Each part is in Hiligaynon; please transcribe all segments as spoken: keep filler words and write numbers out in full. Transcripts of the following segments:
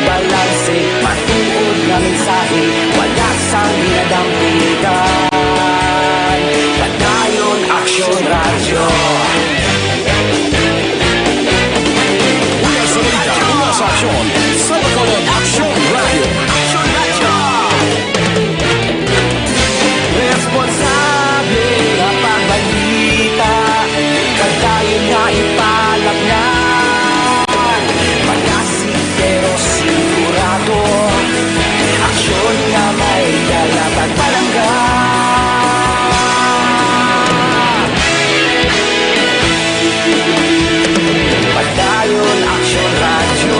Balanse, matuod nga mensahe, wala sang ginadampitan. Padayon Aksyon Radyo. Una sa balita, una sa aksyon, sa Bacolod Aksyon Radyo. Aksyon Radyo. Responsable nga pagbalita, kag dayon nga ipalapngan. Malasig pero sigurado, aksyon nga may dala kag palangga. Padayon Aksyon Radyo.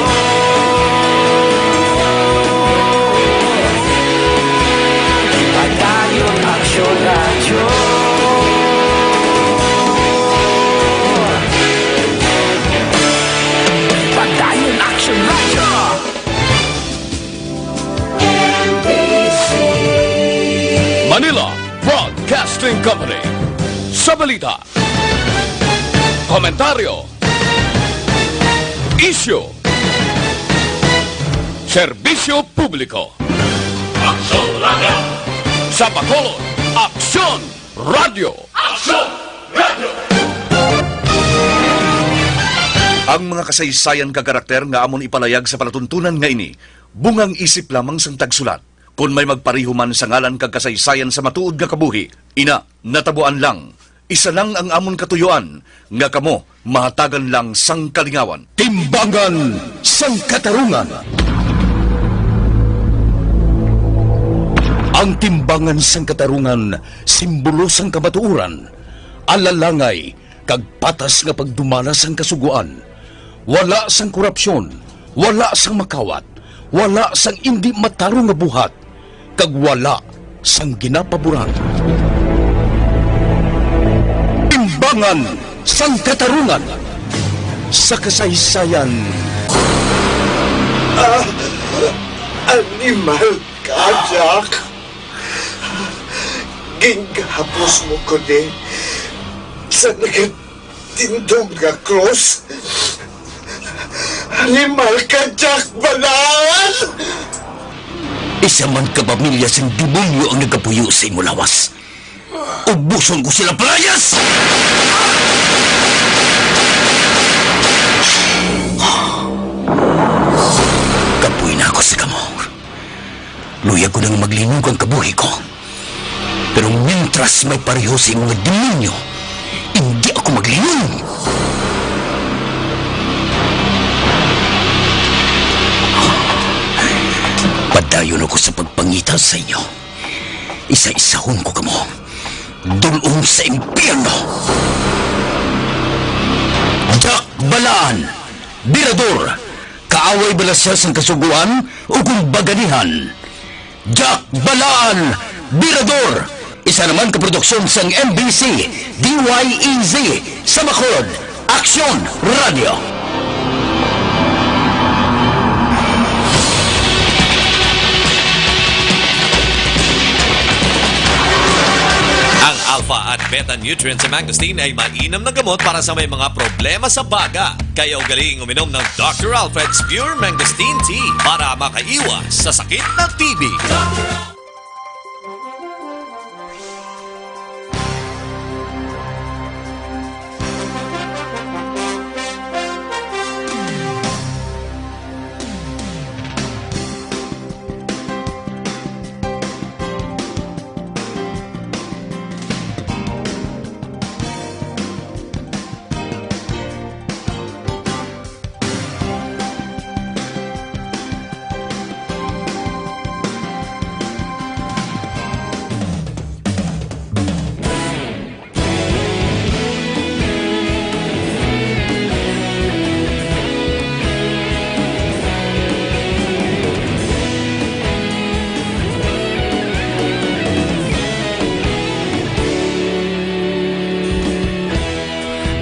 Padayon Aksyon Radyo. Padayon Aksyon Radyo. Manila Broadcasting Company. Sa balita, komentaryo, isyu, serbisyo publiko. Aksyon Radyo. Sa Bacolod, Aksyon Radyo. Aksyon Radyo. Ang mga kasaysayan kag karakter nga amon ipalayag sa palatuntunan nga ini, bungang isip lamang sang tagsulat. Kon may magpareho man sa ngalan kag kasaysayan sa matuod nga kabuhi, ina, natabuan lang. Isa lang ang amon katuyoan, nga kamo mahatagan lang sang kalingawan. Timbangan sang Katarungan. Ang timbangan sang katarungan, simbolo sang kamatuoran, alalangay, kag patas nga pagdumala sang Kasugoan. Wala sang korupsyon, wala sang makawat, wala sang indi matarong nga buhat, kag wala sang ginapaboran. Timbangan sang Katarungan sa kasaysayan. Ah, animal ka, Jack. Gingahapos mo ko ni sa nagatindog nga krus. Animal ka, Jack Balaan! Isa man ka pamilya sing demonyo ang nagapuyo sa imo lawas. Ubuson ko sila, palayas! Kapoy na ako sa kamo. Luyag ko nang maglinog ang kabuhi ko. Pero mintras may pareho sa imo nga demonyo, hindi ako maglinog. Padayon ako sa pagpangita sa inyo. Isa-isahon ko kamo. Dul-ong sa impyerno. Jack Balaan, Birador, kaaway bala sia sang Kasugoan o kon baganihan? Jack Balaan, Birador, isa naman ka produksyon sang M B C, D Y E Z, sa Bacolod, Aksyon Radio. Ang alpha at beta nutrient sa mangosteen ay mainam na gamot para sa may mga problema sa baga. Kaya ugaliing uminom ng Doctor Alfred's Pure Mangosteen Tea para makaiwas sa sakit ng T B.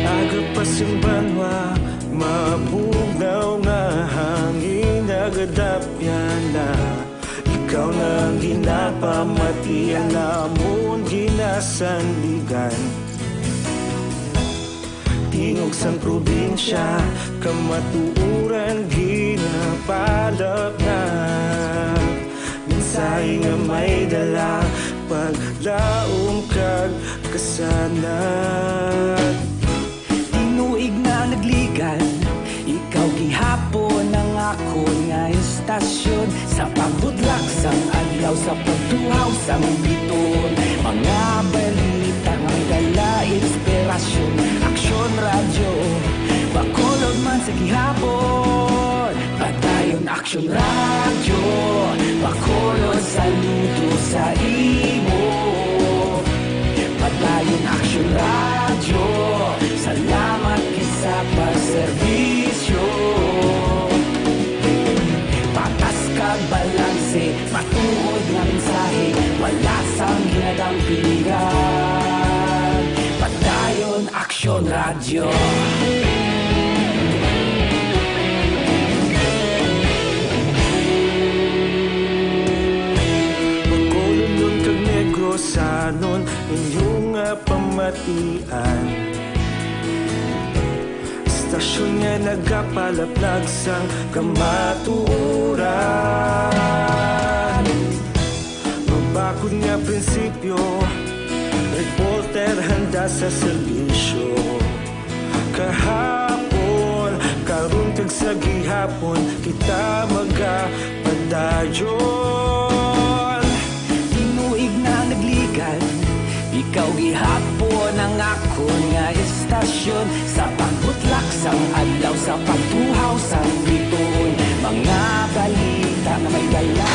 Aga pa sing banwa, mabugnaw nga hangin, nagadapyan na. Ikaw na ang ginapamati, ang amon ginasandigan. Tingog sang probinsya, kamatuoran, ginapalapngan. Tinuig na nagligad, ikaw gihapon ang akon nga istasyon. Sa pagbudlak sang adlaw, sa pagtuhaw sang bituon, mga balita nga may dala inspirasyon. Aksyon Radyo, Bacolod man sa gihapon. Padayon Aksyon Radyo, Bacolod, saludo sa imo. Padayon Aksyon Radyo, salamat gid sa pagserbisyo. Patas kag balanse, matuod nga mensahe, wala sang ginadampingan. Padayon Aksyon Radyo. Bacolodnon kag Negrosanon, inyo nga pamatian. Istasyon nga nagapalaplag sang kamatuoran. Mabakod nga prinsipyo, reporter handa sa serbisyo. Kahapon, karon kag sa gihapon, kita magapadayon. Tinuig na nagligad, ikaw gihapon ang akon nga istasyon. Sa pagbutlak sang adlaw, sa pagtuhaw sang bituon, mga balita nga may dala.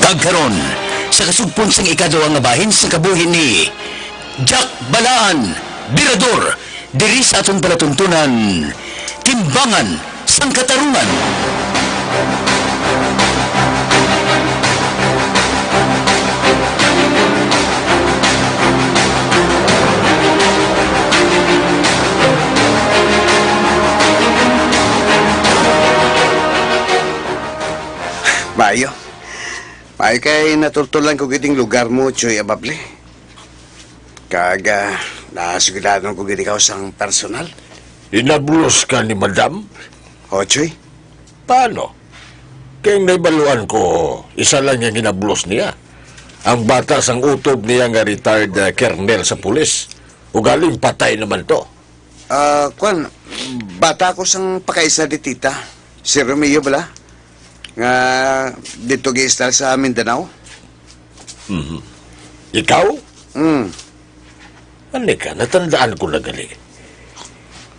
Kag karon, sa kasugpon sang ikaduha nga bahin sa kabuhi ni Jack Balaan, Birador, diri sa aton palatuntunan, Timbangan sang Katarungan. Maayo. Maayo kay natultolan ko gid ang lugar mo, Choy Abable. Kag, ah, nasugilanon ko gid ikaw sang personal. Inablos ka ni Madam? O, Choy. Paano? Kay ang nahibaluan ko, isa lang ang inablos niya. Ang bata sang utob niya nga retired, ah, kernel sa pulis. Ugaling patay naman to. Ah, kwan, bata ko sang pakaisa ni tita, si Romeo bala, nga didto giistar sa Mindanao. Mhm. Ikaw? Mm. Ani ka, natandaan ko na gali.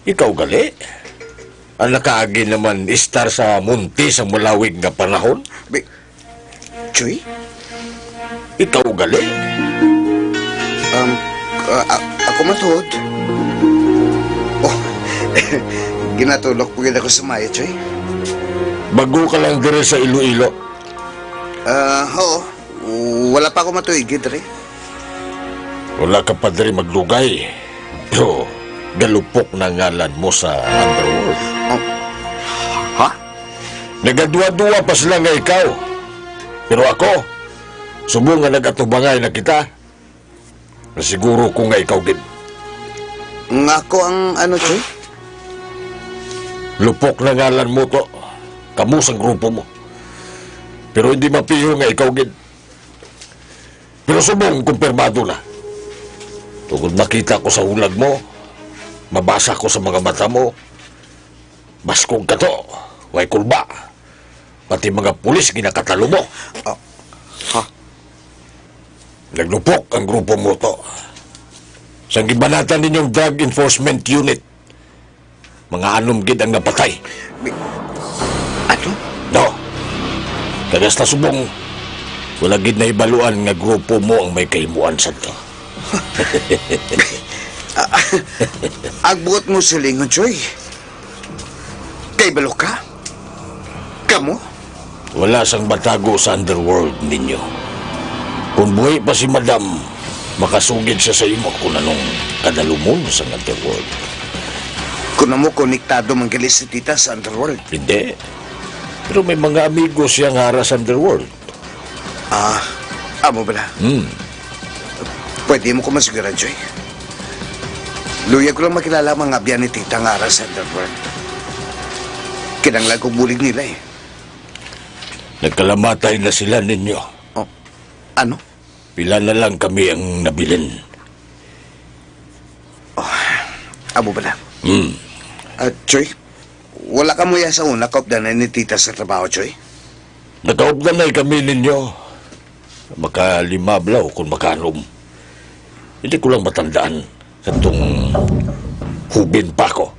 Ikaw gali? Ang nakaagi naman istar sa munti sang malawig nga panahon? Bi-, Choy? Ikaw gali? Um, a-, a-, ako matuod. Oh, ginatulok po gid ako sa maayo, Choy. Bago ka lang diri sa Iloilo? Ah, oo. Wala pa ako matuig diri. Wala ka pa diri magdugay. Pero galupok na ngalan mo sa underworld. Oh. Ha? Nagaduwa-duwa pa sila nga ikaw. Pero ako, subong nga nagatubangay na kita, nasiguro ko nga ikaw gid. Nga ako ang ano, Choy? Lupok na ngalan mo to. Kamo sang grupo mo. Pero hindi mapiho nga ikaw gid. Pero subong kumpirmado na. Tungod makita ko sa hulag mo, mabasa ko sa mga mata mo, baskog ka to, way kulba. Pati mga pulis ginakatalo mo. Ah, ha? Naglupok ang grupo mo to. Sang gibanatan ninyong Drug Enforcement Unit, mga anom gid ang napatay. Bi-, ano? No. Kag hasta subong, wala gid nahibaluan nga grupo mo ang may kahimuan sadto. Ah, agbuot mo silingon, Choy. Kay balo ka? Kamo? Wala sang matago sa underworld ninyo. Kung buhi pa si Madam, makasugid siya sa imo kung anong kadalumon sa underworld. Kuno mo konektado man gali si Tita sa underworld? Hindi. Pero may mga amigo siya nga ara sa underworld. Ah, amo bala? Hmm. Pwede mo ko masugiran, Choy? Luyag ko lang makilala ang mga abyan ni Tita nga ara sa underworld. Kinahanglan kong bulig nila, eh. Nagkalamatay na sila ninyo. Oh, ano? Pila na lang kami ang nabilin. Oh, amo bala? Hmm. Ah, Choy, wala ka muya sa una kaupdanan ni Tita sa trabaho, Choy? Nakaupdanay kami ninyo. Makalima bala o kung makanom. Hindi ko lang matandaan. Kadtong hubin pa ko.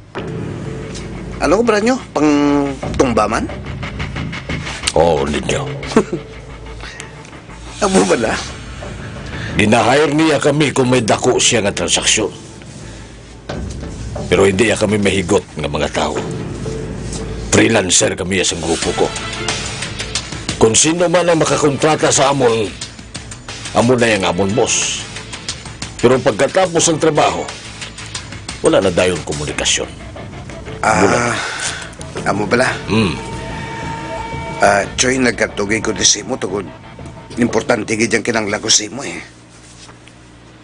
Ano ko, Branyo? Pang tumba man? Oo, ninyo. Amo bala? Gina-hire niya kami kung may dako siya nga transaksyon. Pero hindi ya kami mahigot nga mga tawo. Freelancer kami ya sang grupo ko. Kung sino man ang makakontrata sa amon, amo na yang amon boss. Pero pagkatapos ang trabaho, wala na dayon komunikasyon. Ah, amo bala? Hmm. Ah, Choy, nagkadto gid ko di sa imo tungod importante gid ang kinahanglan ko sa imo, eh.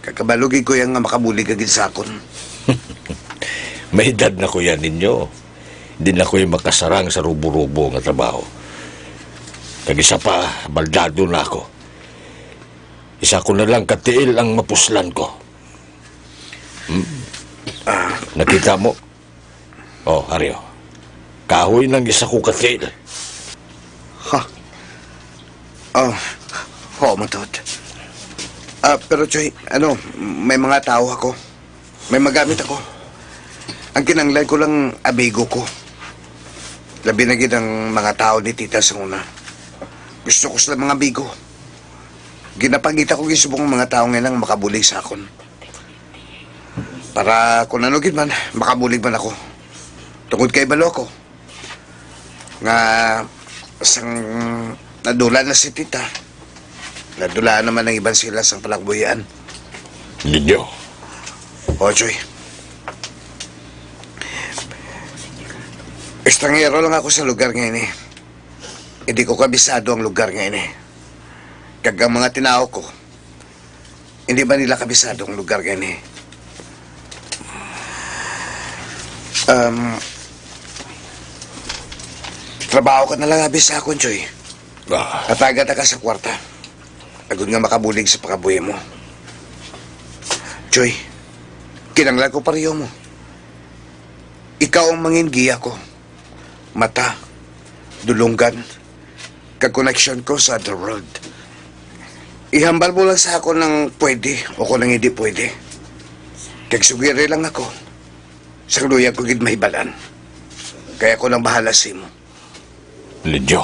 Kag kabalo gid ko ya nga makabulig ka gid sa akon. May edad na ko ya ninyo. Di na ko ya makasarang sa rubo-rubo nga trabaho. Kag isa pa, baldado na ako. Isa ko na lang katiil ang mapuslan ko. Hmm? Ah. Nakita mo? Oh, ari, oh. Kahoy nang isa ko katiil. Ha? Oh, ho, matod. Ah, pero, Choy, ano, may mga tawo ako. May magamit ako. Ang kinahanglan ko lang, amigo ko. Labi na gid ang mga tawo ni Tita sa una. Gusto ko sila mga amigo. Ginapangita ko gid subong mga tawo nga nang makabulig sa akon. Para kung ano gid man, makabulig man ako. Tungod kay balo ako nga sang nadula na si Tita, nadula naman ang iban sila sang palakbuyan. Ninyo? O, Choy. Estranghero lang ako sa lugar nga ini. Hindi ko kabisado ang lugar nga ini. Kag ang mga tinawo ko, hindi man nila kabisado ang lugar gani. Um, trabaho ka na lang abi sa akon, Choy. Ah. Hatagan ta ka sa kwarta. Agod nga makabulig sa pakabuhi mo. Choy, kinanglan ko pareho mo. Ikaw ang mangin giya ko. Mata, dulonggan, kag koneksyon ko sa other world. Ihambal mo lang sa akon ang pwede o kung ang hindi pwede. Kag sugiri lang ako. Sang luyag ko gid mahibal-an. Kay ako nang bahala sa imo. Lidyo.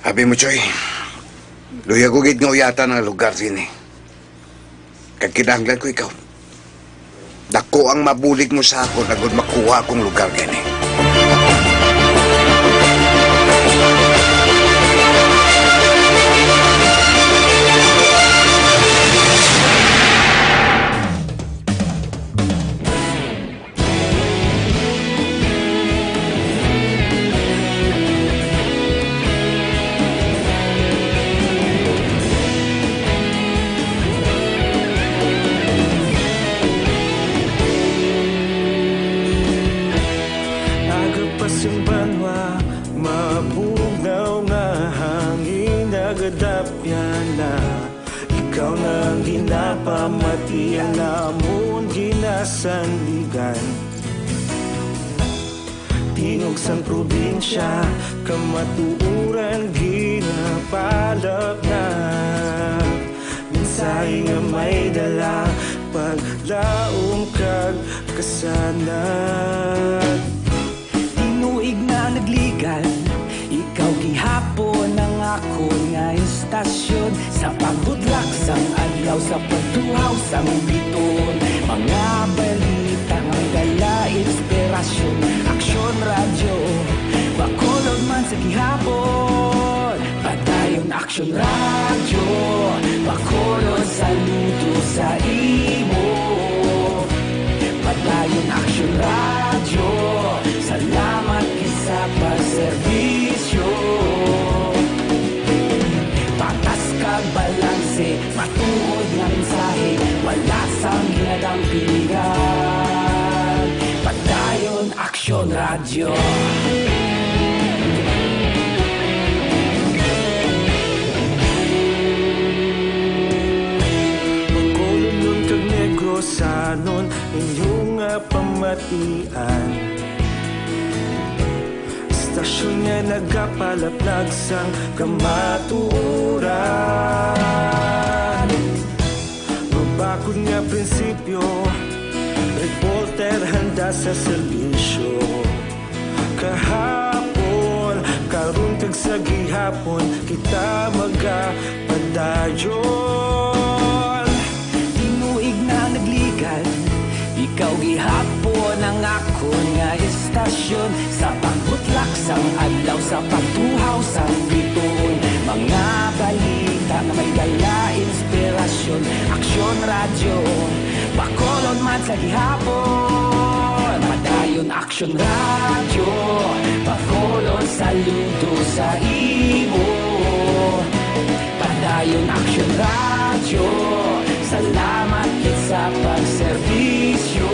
Abi mo, Choy, luyag ko gid nga uyatan ang lugar sini. Kag kinahanglan ko ikaw. Dako ang mabulig mo sa akon agod makuha akong lugar gani. Agapas ang banwa, mabugnaw nga hangin, nagadapyan na. Ikaw na ang ginapamati, ang amon ginasandigan. Tingog sang probinsya, kamatuoran ginapalapnag. Mensahe nga may dala, paglaom kag kasanag. Tinuig na nagligan, ikaw gihapon ang akon nga istasyon. Sa pagbudlak sang adlaw, sa pagtuhaw sang biton, mga balita nga dala inspirasyon. Aksyon Radyo, Bacolod man sa gihapon. Padayon Aksyon Radyo, Bacolod, saludo sa imo. Padayon Aksyon Matuod nga mensahe, wala sang ginadampigan. Padayon, Aksyon Radyo. Bacolodnon kag Negrosanon, inyo nga pamatian. Istasyon nga nagapalaplag sang kamatuoran. Mabakod nga prinsipyo, reporter handa sa serbisyo. Kahapon, karon kag sa gihapon, kita magapadayon. Tinuig na nagligad, ikaw gihapon ang akon nga istasyon. Sa pagbutlak sang adlaw, sa pagtuhaw sang bituon, mga balita nga may dala inspirasyon. Aksyon Radyo, Bacolod man sa gihapon. Padayon Aksyon Radyo, Bacolod saludo sa imo. Padayon Aksyon Radyo, salamat gid sa pagserbisyo.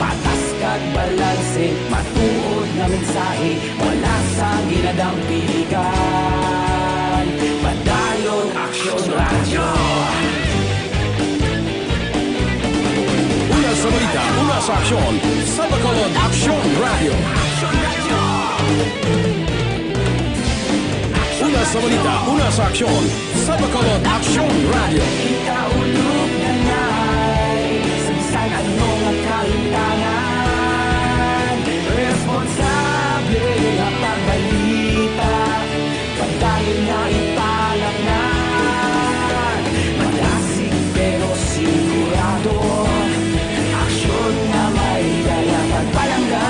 Patas kag balanse, matuod nga mensahe, wala sang ginadampigan. Padayon Aksyon Radyo. Una sa balita, una sa aksyon, sa Bacolod Aksyon Radyo. Una sa balita, una sa aksyon, sa Bacolod Aksyon Radyo. Ikaulog na na'y sa bisan ano nga kalimtangan. Responsable nga pagbalita, pagdayon nga ipalangga. Madasig pero sigurado, aksyon nga may dala pagpalangga.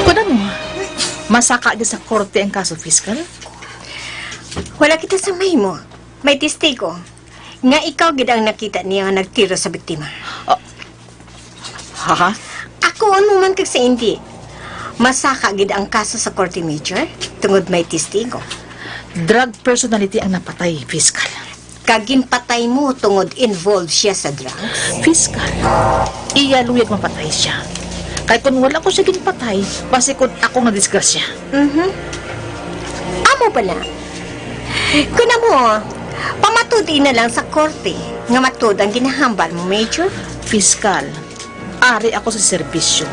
Kuno mo, masaka gid sa korte ang kaso, Fiskal? Wala kita sa mahimo. May testigo nga ikaw gid ang nakita niya nga nagtiro sa biktima. Oh. Ha? Ako, ano man kag sa hindi, masaka gid ang kaso sa korte, Major, tungod may testigo. Drug personality ang napatay, Fiskal. Kag ginpatay mo tungod involved siya sa drugs? Fiskal, iya luyag mapatay siya. Kay kung wala ko siya ginpatay, basi kun ako nga disgrasya. Mhm. Amo ba na? Kun amo, pamatud-i na lang sa korte nga matud ang ginahambal mo, Major. Fiskal, ari ako sa serbisyo.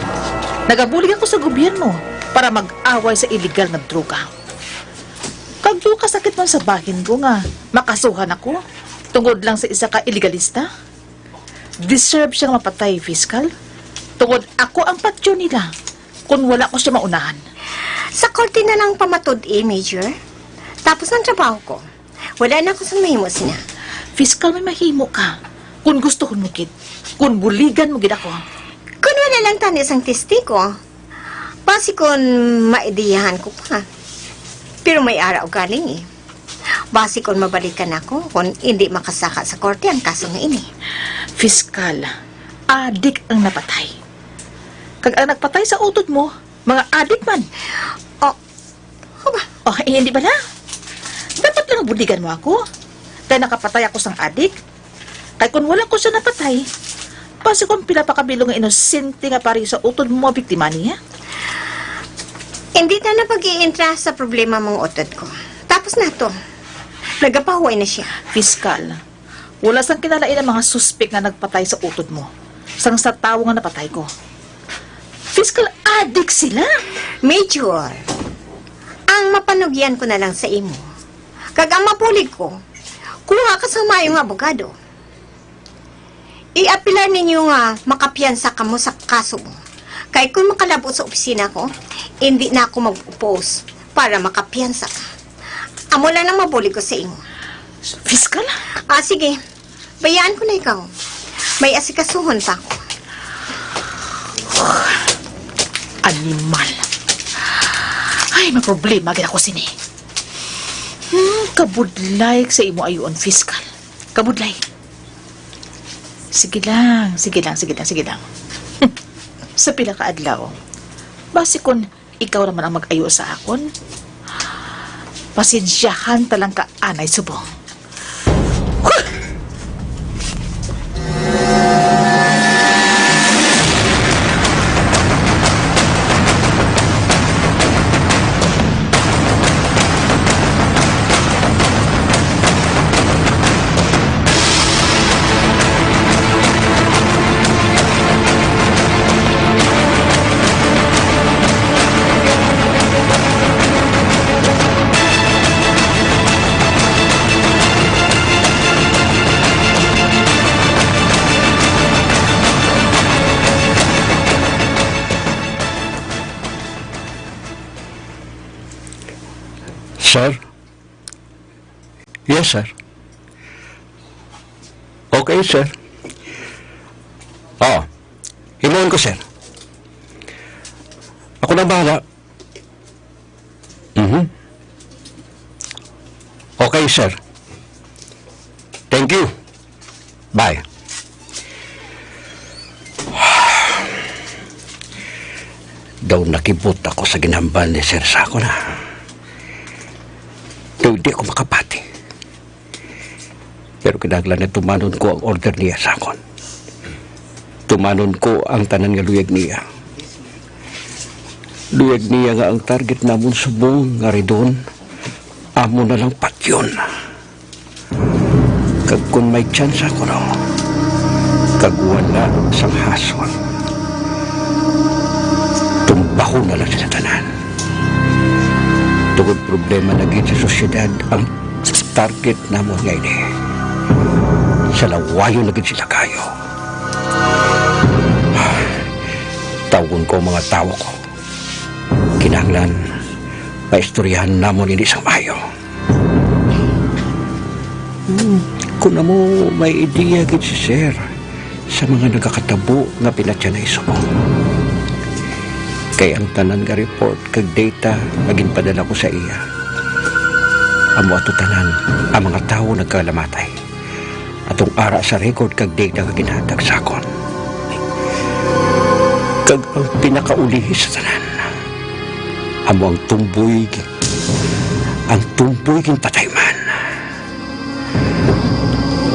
Nagabulig ako sa gobyerno para mag-away sa iligal nga droga. Kag daw kasakit man sa bahin ko nga makasuhan ako tungod lang sa isa ka iligalista. Deserve siya nga mapatay, Fiskal. Tungod ako ang patyon nila kung wala ko siya maunahan. Sa korte na lang pamatud-i, Major. Tapos ang trabaho ko. Wala na ako sa mahimo sina. Fiskal, may mahimo ka kung gustuhon mo gid, kung buligan mo gid ako. Kung wala lang tani sang testigo, basi kung maidiyahan ko pa. Pero may ara ugaling eh. Basi kung mabalikan ako, kung hindi makasaka sa korte ang kaso nga ini. Fiskal, adik ang napatay. Kag ang nagpatay sa utod mo, mga adik man. Oh, ho ba? Oh, eh, hindi ba na? Dapat lang buligan mo ako. Kay nakapatay ako sang adik. Kay kung wala ko siya napatay, basi kung pila pa ka bilog nga inosente nga pari sa utod mo mga biktima niya. Hindi na na pag-iintra sa problema mong utod ko. Tapos na to. Nagapahuway na siya. Fiskal, wala sang kinalain ang mga suspek nga nagpatay sa utod mo sang sa tawo nga napatay ko. Fiskal, adik sila. Major, ang mapanugyan ko na lang sa imo, kag ang mabulig ko, kuha ka sa mayo nga abogado. Iapilar ninyo nga makapiyansa kamo sa kaso mo. Kay kung makalabo sa opisina ko, hindi na ako mag-oppose para makapiyansa ka. Amo lang ang mabulig ko sa imo. Fiskal? Ah, sige. Bayaan ko na ikaw. May asikasuhon pa ako. Animal. Ay, may problema gid ako sini. Hmm, kabudlay sa imo ayuon, Fiskal. Kabudlay. Sige lang, sige lang, sige lang, sige lang. Sa pila ka adlaw, basi kon ikaw naman ang mag-ayo sa akon, pasensyahan ta lang ka anay subong. Sir? Yes, sir. Okay, sir. Oh, himuon ko, sir. Ako na bahala. Mhm. Okay, sir. Thank you. Bye. Daw nakibot ako sa ginhambal ni Sir sa akon, ha. Daw di ako makapati. Pero kinahanglan na tumanon ko ang order niya sa akon. Tumanon ko ang tanan nga luyag niya. Luyag niya nga ang target namon subong nga Ridon, amo na lang patyon. Kag kon may tsansa kuno, kag wala sang hasol, tumbahon na lang sila tanan. Tungod problema na gid sa sosyedad ang target namon nga ini. Salawayon na gid sila kayo. Tawgon ko ang mga tawo ko. Kinahanglan maistoryahan namon ini sang maayo. Hmm, kun amo may ideya gid si Sir sa mga nagakatabo nga pinatyanay subong. Kay ang tanan nga report kag data nga ginpadala ko sa iya, amo ato tanan ang mga tawo nagkalamatay. Atong ara sa record kag data nga ginhatag sa akon. Kag ang pinakaulihi sa tanan, amo ang tumboy, ang tumboy ginpatay man.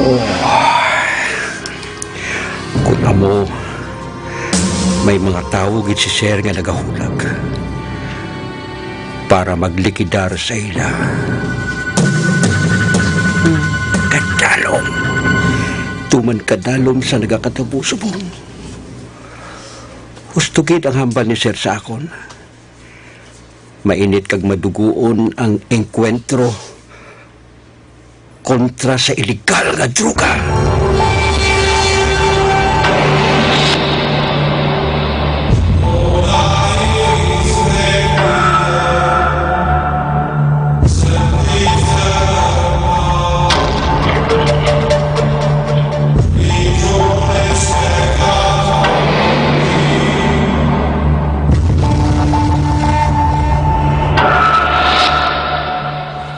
Oh. Kun amo, may mga tawo gid si Sir nga nagahulag para maglikidar sa ila. Kadalom. Tuman kadalom sa nagakatabo subong. Husto gid ang hambal ni Sir sa akon. Mainit kag madugoon ang engkwentro kontra sa iligal nga droga.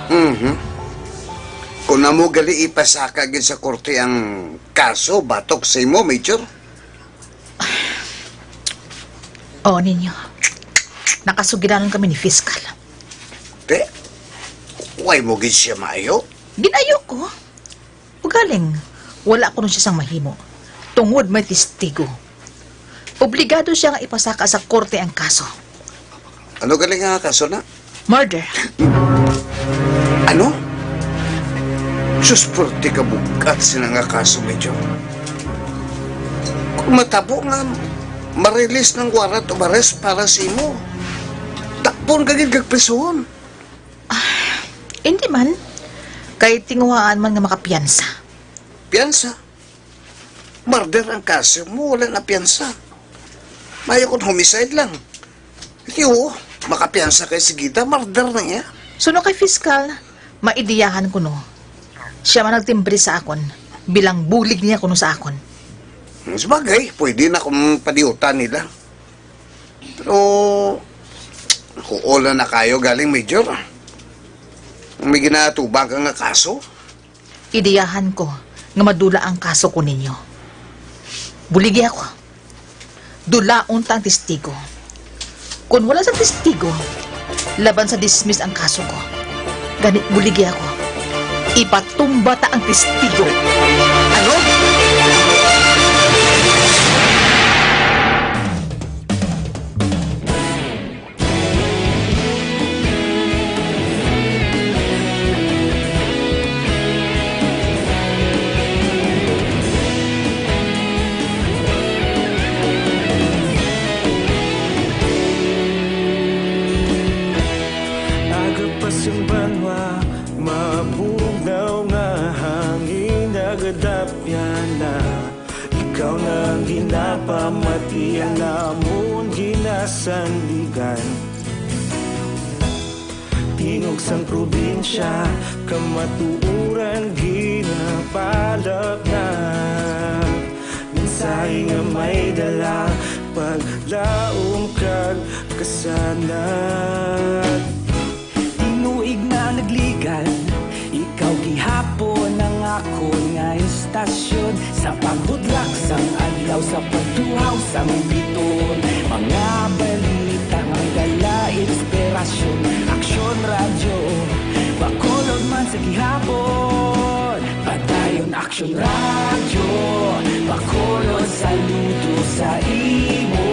Mhm. Kon amo gali ipasaka gid sa korte ang kaso batok sa imo, Major? Oo, ninyo. Nakasugilanon kami ni Fiskal. Te, way mo gid siya maayo? Ginayo ko. Ugaling, wala kuno siya sang mahimo. Tungod may testigo. Obligado siya nga ipasaka sa korte ang kaso. Ano gali nga kaso na? Murder. Ano? Sus, pwerte ka bugat sina nga kaso, Major. Kung matabo nga ma-release ng warrant of arrest para sa imo, takpon ka gid kag prisuhon. Ah, hindi man. Kay tinguhaan man nga makapiyansa. Piyansa? Murder ang kaso mo, wala na piyansa. Mayo kung homicide lang. Di, oo, makapiyansa kay si Gita, murder na niya. Suno kay fiskal, maidiyahan ko, no. Siya man nagtimbre sa akon, bilang bulig niya kuno sa akon. Hmm, sabagay, pwede na kung padiutan nila. Pero, huol na na kayo galing, Major. May ginatubang ka nga kaso? Ideyahan ko nga madula ang kaso ko ninyo. Buligi ako. Dulaon ta ang testigo. Kon wala sa testigo, laban sa dismiss ang kaso ko. Gani, buligi ako. Ipatumba ta ang testigo. Ano? Aga pa sing banwa, mabugnaw nga hangin nagadapyan na. Ikaw na ang ginapamati, ang amon ginasandigan. Tingog sang probinsya, kamatuoran ginapalapnag. Mensahe nga may dala, paglaom kag kasanag. Tinuig na nagligan, ikaw gihapon ang akon nga istasyon. Sa pagbutlak sang adlaw, sa pagtuhaw sang bituon, mga balita nga may dala inspirasyon. Aksyon Radyo, Bacolod man sa gihapon. Padayon Aksyon Radyo, Bacolod, saludo sa imo.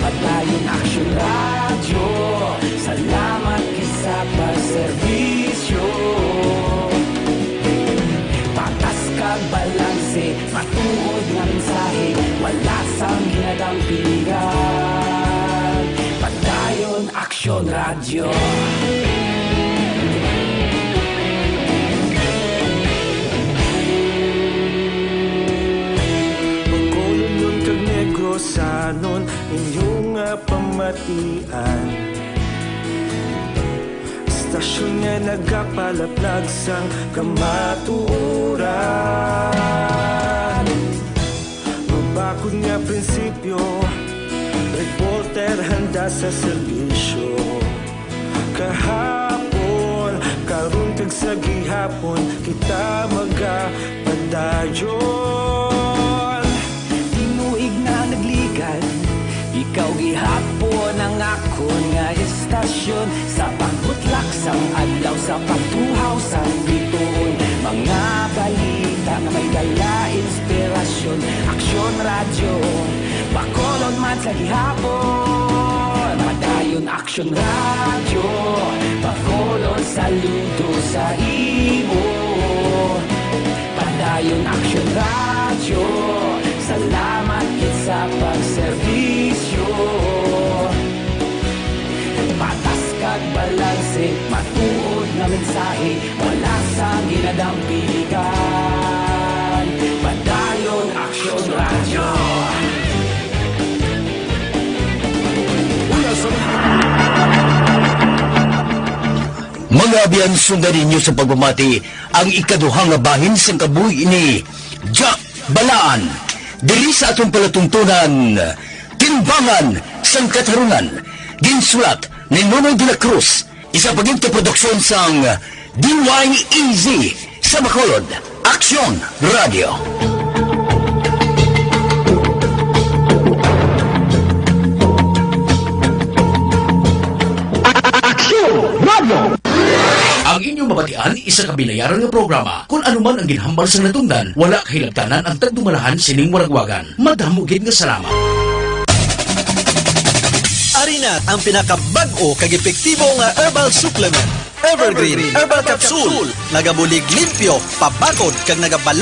Padayon Aksyon Radyo, salamat gid sa pagserbisyo. Patas kag balanse, matuod nga mensahe, wala sang ginadampigan. Padayon Aksyon Radyo. Bacolodnon kag Negrosanon, inyo nga pamatian. Istasyon nga nagapalaplag sang kamatuoran. Mabakod nga prinsipyo, reporter handa sa serbisyo. Kahapon, karon kag sa gihapon, kita magapadayon. Tinuig na nagligan, ikaw gihapon ang akon nga istasyon. Sa pagbutlak sang adlaw, sa pagtuhaw sang bituon, mga balita nga may dala inspirasyon. Aksyon Radyo, Bacolod man sa gihapon. Padayon Aksyon Radyo, Bacolod, saludo sa imo. Padayon Aksyon Radyo, salamat gid sa pagserbisyo. Patas kag balanse, matuod nga mensahe, wala sang ginadampigan. Padayon Aksyon Radyo. Mga abyan, sundan ninyo sa pagpamati ang ikaduha nga bahin sang kabuhi ni Jack Balaan. Diri sa atong palatuntunan, Timbangan sang Katarungan, ginsulat ni Nonoy de la Cruz, isa pa gid ka produksyon sang D Y E Z sa Bacolod, Aksyon Radio. Aksyon Radio. Ang inyong mabatian, isa ka binayaran nga programa. Kon ano man ang ginhambal sang natundan, wala kahilabtanan ang tagdumalahan sining waragwagan. Madamo gid nga salamat. Ari na ang pinakabag-o kag epektibo nga herbal supplement, Evergreen Herbal Capsule. Nagabulig limpyo, pabakod, kag nagabal-